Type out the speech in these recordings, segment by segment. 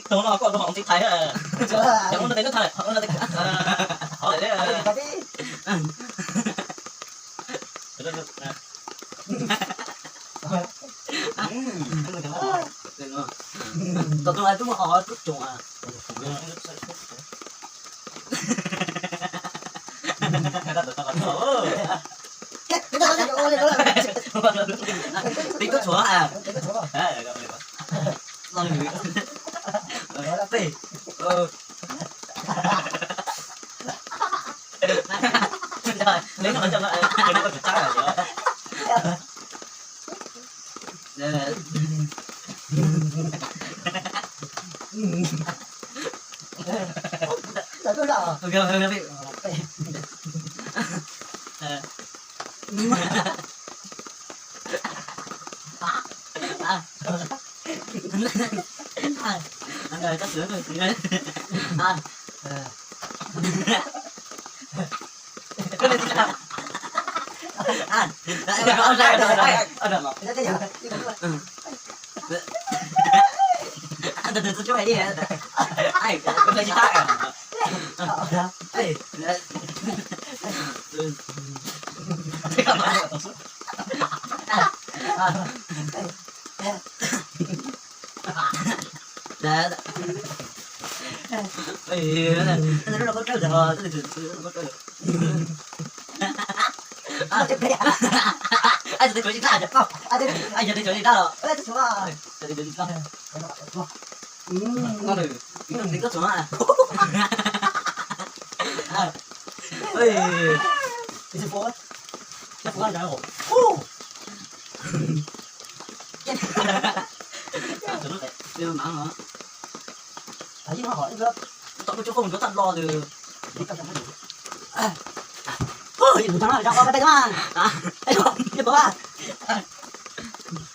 Tau no koj rau hauv teb thaiv, cov ua no tes neb thaiv, ua no tes, hov lawm. Tom no twb muaj hov tub tsoom. Tib tub tsuav. Peb.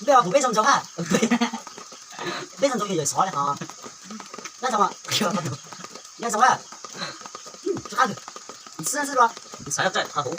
Peb ua kuv peb zoo ntsoov ha. Peb zoo ntsoov yawm xov li qhov. Nyob zoo, nyob zoo ha. Tsis qab, xwb xwb los. Xav thaij qhov hauv.